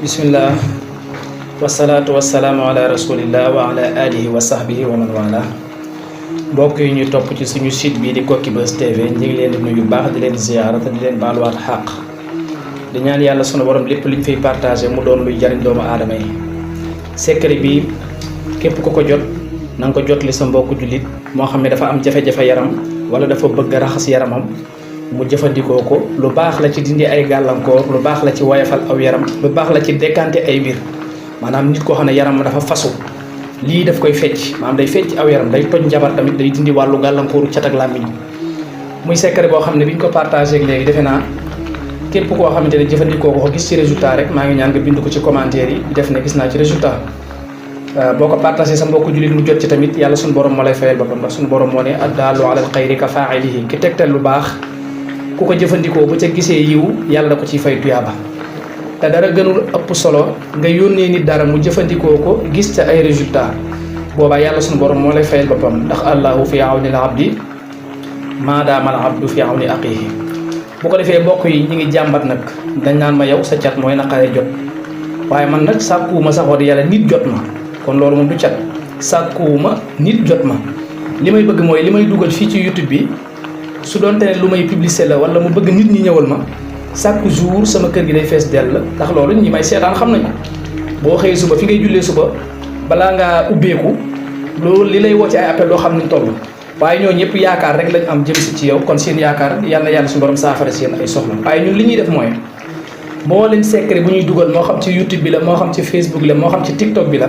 bismillah wasalaatu wasalaamu ala rasulillah wa ala alihi wa sahbihi wa man wala mbokk yi ñu topp ci suñu site bi di Koki Buzz TV ñu ngi leen di nuyu baax di leen ziyaara te di leen baaluwaat xàq di ñaan yàlla sunu borom lépp luñ fay partagé mu doon luy jariñ doomu aadama yi. secret bi képp ku ko jot na nga ko jot li sa mbokku jullit moo xam ne dafa am jafe-jafe yaram wala dafa bëgg a raxas yaramam mu jëfandikoo ko. lu baax la ci dindi ay gàllankoor, lu baax la ci woyafal aw yaram, lu baax la ci décanter ay mbir. maanaam nit koo xam ne yaram dafa fasu lii daf koy fecc, maanaam day fecc aw yaram, day toj njabar, tamit day dindi wàllu gàllankooru cat ak làmmiñ. muy secret boo xam ne biñ ko partagé ak léegi defe naa képp koo xamante ne jëfandikoo ko gis ci résultat rek maa ngi ñaan nga bind ko ci commentaire yi def ne gis naa ci résultat. boo ko partagé sa mbokku jullit mu jot ci tamit yàlla suñu borom moo lay fayal boppam, ndax suñu borom moo ne addaalu alal xayri ka faa'ilihi, ki tegtal lu baax ku ko jëfandikoo bu ca gisee yiw yàlla da ko ciy fay tuyaaba. te dara gënul ëpp solo nga yónnee nit dara mu jëfandikoo ko gis ca ay résultat boobaa yàlla suñu borom moo lay fayal boppam, ndax allahu fi awni al abdi maadaama al abdu fi awni aqihi. bu ko defee mbokk yi ñi ngi jàmbat nag dañ naan ma yow sa cat mooy naqaree jot, waaye man nag sàkkuwuma sax wax dëgg yàlla nit jot ma, kon loolu moom du cat. sàkkuwuma nit jot ma, li may bëgg mooy li may dugal fii ci YouTube bi su doonte ne lu may publicité la wala mu bëgg nit ñi ñëwal ma chaque jour sama kër gi day fees dell. ndax loolu ñi may seetaan xam nañu boo xëyee suba fi ngay jullee suba balaa ngaa ubbeeku loolu li lay woo ci ay appel doo xam ni toll, waaye ñoo ñëpp yaakaar rek lañ am jëm si ci yow, kon seen yaakaar yàlla yàlla suñu borom saafara seen ay soxla. waaye ñun li ñuy def mooy mboolem secret bu ñuy dugal moo xam ci YouTube bi la, moo xam ci Facebook la, moo xam ci TikTok bi la,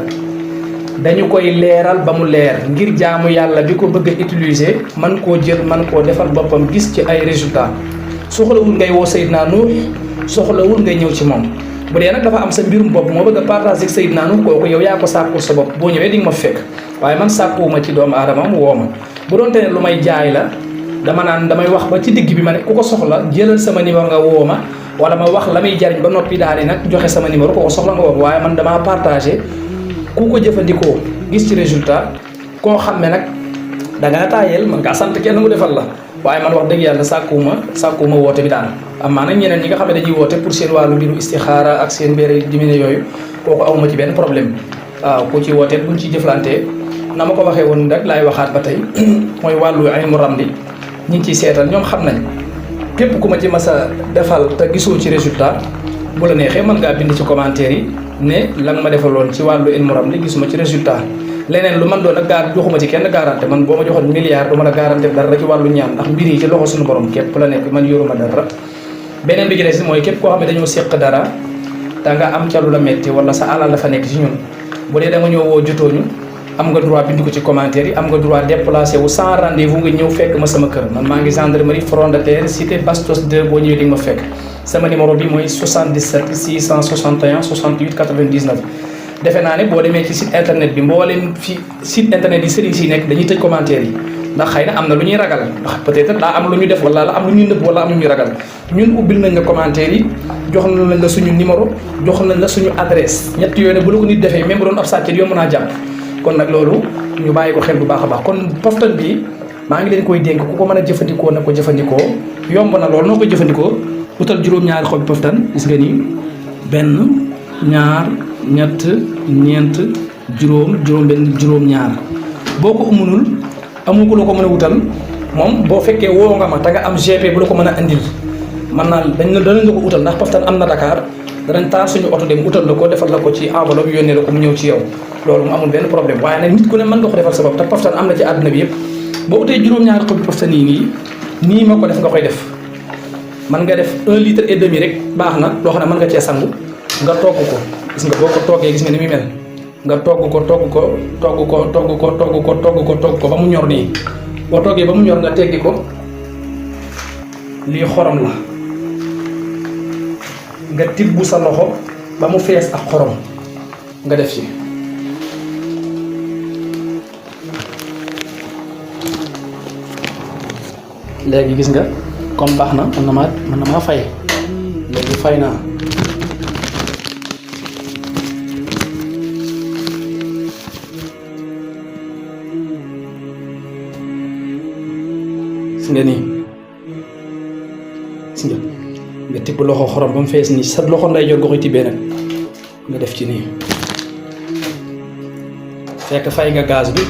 dañu koy leeral ba mu leer ngir jaamu yàlla bi ko bëgg a utiliser man koo jël man koo defal boppam gis ci ay résultats. soxlawul ngay woo Seydina Nuux, soxlawul ngay ñëw ci moom. bu dee nag dafa am sa mbirum bopp moo bëgg a partager ak Seydina Nuux, kooku yow yaa ko sàkkul sa bopp, boo ñëwee di nga ma fekk. waaye man sàkkuwuma ci doomu aadama mu woo ma. bu doonte ne lu may jaay la dama naan damay wax ba ci digg bi ma ne ku ko soxla jëlal sama numéro nga woo ma, wala ma wax la muy jariñ ba noppi daal di nag joxe sama numéro ku ko soxla nga woo. waaye man damaa partagé ku ko jëfandikoo gis ci résultat. koo xam ne nag da ngaa taayeel man ngaa sant kenn mu defal la, waaye man wax dëgg yàlla sàkkuwuma woote bi daal. am maa nag ñeneen ñi nga xam ne dañuy woote pour seen wàllu mbiru istixaara ak seen mbiri dimine yooyu, kooku awuma ci benn problème. waaw ku ci wootee buñ ci jëflantee na ma ko waxee woon rek laay waxaat ba tey mooy wàllu ilmu ramli ñi ngi ciy seetal ñoom xam nañ. képp ku ma ci mas a defal te gisoo ci résultat bu la neexee mën ngaa bind ci commentaire yi ne la nga ma defaloon ci wàllu ilmu ramli gisuma ci résultat. leneen lu man doon ak joxuma ci kenn garanté, man boo ma joxoon milliard du ma la garanté dara ci wàllu ñaan, ndax mbir yi ci loxo suñu borom képp la nekk, man yoruma dara. beneen bi ci des mooy képp koo xam ne dañoo séq dara da nga am ca lu la metti wala sa alal dafa nekk ci ñun, bu dee da nga ñëw woo jotooñu am nga droit bind ko ci commentaire yi, am nga droit déplacé wu sans rendez-vous nga ñëw fekk ma sama kër. man maa ngi gendarmerie front de terre cité Bastos 2, boo ñëwee di nga ma fekk. sama numéro bi mooy 77 661 68 99. defe naa ne boo demee ci site internet bi mboolem fi site internet yi sëriñ si nekk dañuy tëj commentaire yi, ndax xëy na am na lu ñuy ragal, ndax peut-être daa am lu ñu def wala la am lu ñuy nëbb wala am lu ñuy ragal. ñun ubbil nañ la commentaire yi, jox nañ la suñu numéro, jox nañ la suñu adresse. ñett yooyu ne bu la ko nit defee même bu doon ab sàcc yomb naa jàpp. kon nag loolu ñu bàyyi ko xel bu baax a baax. kon poftan bi maa ngi leen koy dénk ku ko mën a jëfandikoo na ko jëfandikoo, yomb na lool. noo koy jëfandikoo utal juróom-ñaari xobi poftan, gis nga ni benn ñaar ñett ñeent juróom benn juróom-ñaar. boo ko amunul amu ko la ko mën a wutal moom boo fekkee woo nga ma te nga am GP bu la ko mën a andil man naa danañ la ko utal, ndax poftan am na Dakar. danañ taal suñu oto dem utal la ko, defal la ko ci enveloppe yónnee la ko mu ñëw ci yow. loolu mu amul benn problème, waaye nag nit ku ne mën nga ko defal sa bopp te poftan am na ci àdduna bi yëpp. boo utee juróom-ñaari xobi poftan yi nii ma ko def nga koy def. man nga def 1,5 litre rek baax na, loo xam ne mën nga cee sangu nga togg ko. gis nga boo ko toggee gis nga ni muy mel, nga togg ko ba mu ñor nii. boo toggee ba mu ñor nga teggi ko. lii xorom la, nga tibbu sa loxo ba mu fees ak xorom nga def ci. léegi gis nga comme baax na, mën na maa fay. léegi fay naa. gis nga nii, gis nga tibb loxo xorom ba mu fees nii, sa loxo nday jor nga koy tibbee nag nga def ci nii fekk fay nga gaz bi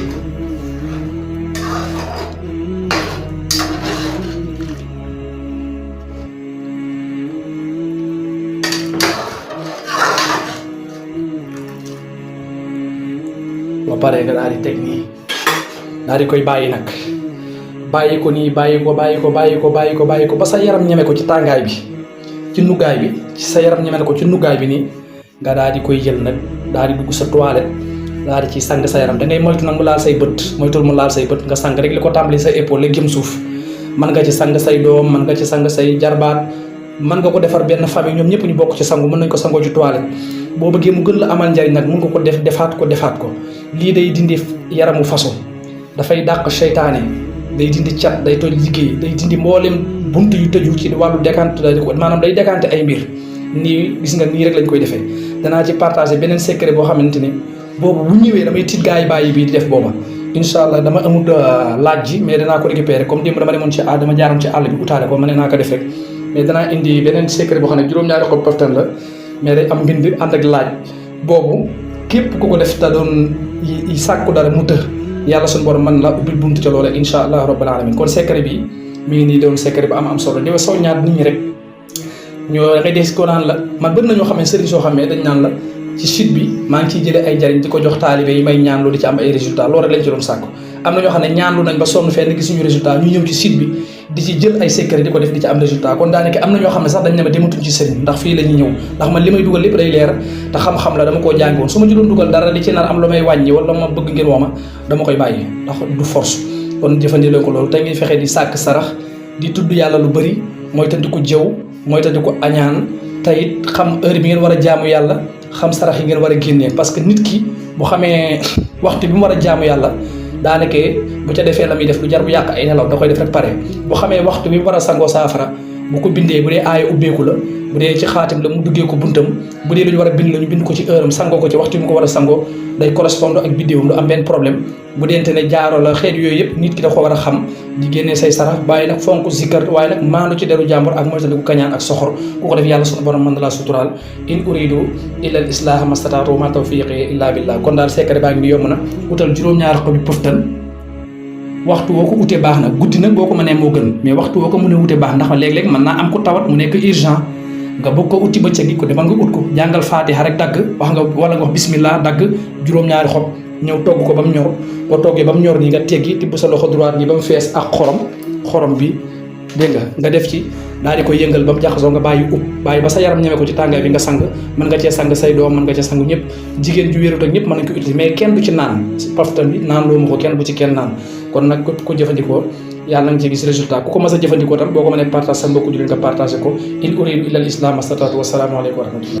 ba pare nga daal di teg nii daal di koy bàyyi nag bàyyi ko nii bàyyi ko ba sa yaram ñeme ko ci tàngaay bi ci nuggaay bi ci sa yaram ñeme ko ci nuggaay bi nii nga daal di koy jël nag daal di dugg sa toilette daal di ci sang sa yaram da ngay moytu nag mu laal say bët moytul mu laal say bët nga sang rek li ko tàmbali sa épaule la jëm suuf mën nga ci sang say doom mën nga ci sang say jarbaat mën nga ko defar benn famille ñoom ñëpp ñu bokk ci sangu mën nañ ko sangoo ci toilette boo bëggee mu gën la amal njariñ nag mën nga ko defaat ko lii day dindi yaramu façon dafay dàq seytaane day dindi cat day toj liggéey day dindi mboolem bunt yu tëju ci wàllu décante maanaam day décanté ay mbir nii gis nga nii rek lañ koy defee danaa ci partagé beneen secret boo xamante ni boobu bu ñëwee damay tiit gaa yi bàyyi bii di def booba incha allah dama amut laaj ji mais danaa ko récupéré comme démb dama demoon ci dama jaaroon ci àll bi utaale ko ma ne naa ko def rek mais danaa indi beneen secret boo xam ne juróom-ñaari xob poftan la mais day am mbind ànd ak laaj boobu képp ku ko def te doon sàkku dara mu të yàlla suñu borom mën la ubbil buntu ca loola incha allah rabbal alamin kon secret bi mi ngi nii doon secret bu am solo di soññaat nit ñi rek ñoo da ngay des ko naan la man bëri na ñoo xam ne sëriñ soo xam ne dañ naan la ci site bi maa ngi ciy jëlee ay njariñ di ko jox taalibe yi may ñaanlu di ci am ay résultat loolu rek lañ ci doon sàkku am na ñoo xam ne ñaanlu nañ ba sonn fenn gisuñu résultat ñu ñëw ci site bi di ci jël ay secret di ko def di ci am résultat kon daanaka am na ñoo xam ne sax dañ ne ma dematuñ ci sëriñ ndax fii la ñuy ñëw ndax man li may dugal lépp day leer te xam-xam la dama koo jàngi woon su ma ci doon dugal dara di ci nar am lu may wàññi wala ma bëgg ngeen wooma dama koy bàyyi ndax du force kon jëfandikoo ko loolu tey ngay fexe di sàkk sarax di tudd yàlla lu bëri mooy tandi ko jëw mooy tandi ko añaan tey xam heure bi ngeen war a jaamu yàlla xam sarax yi ngeen war a génnee parce que nit ki bu xamee waxtu bi mu war a jaamu yàlla daanaka bu ca defee la muy def lu jar bu yàq ay nelaw da koy def rek pare bu xamee waxtu bi mu war a sangoo saafara bu ko bindee bu dee aaya ubbeeku la bu dee ci xaatim la mu duggee ko buntam bu dee lu ñu war a bind la ñu bind ko ci heure am sangoo ko ci waxtu bi mu ko war a sangoo day correspondre ak biddéewam du am benn problème bu deente ne jaaro la xeet yooyu yëpp nit ki da ko war a xam di génnee say sarax bàyyi nag fonk zikkar waaye nag maandu ci deru jàmbur ak moytandi ku kañaan ak soxor ku ko def yàlla sunu borom mën na laa suturaal in uridu illa al islaha mastataatu ma tawfiqi illa billah kon daal secret baa ngi ni yomb na utal juróom-ñaari xobi pëftan waxtu woo ko utee baax na guddi nag boo ko mënee moo gën mais waxtu woo ko mënee utee baax ndax léeg-léeg mën naa am ko tawat mu nekk urgent nga bëgg ko uti bëccëg gi ko demal nga ut ko jàngal faatiha rek dagg wax nga wala nga wax bismillah dagg juróom-ñaari xob ñëw togg ko ba mu ñor boo toggee ba mu ñor nii nga teggi tibb sa loxo droite nii ba mu fees ak xorom bi dégg nga def ci daal di koy yëngal ba mu jaxasoo nga bàyyi bàyyi ba sa yaram ñeme ko ci tàngaay bi nga sang mën nga cee sang say doom mën nga cee sang ñëpp jigéen ju wéerut ak ñëpp mën nañ ko utiliser mais kenn du ci naan paftan bi naan loo ma ko kenn bu ci kenn naan kon nag ko jëfandikoo yàlla nga ci gis résultat ku ko mas a jëfandikoo tam boo ko mënee partage sa mbokku jullit nga partagé ko in uridu illa al islam astataatu wa salaamu aleykum wa rahmatullah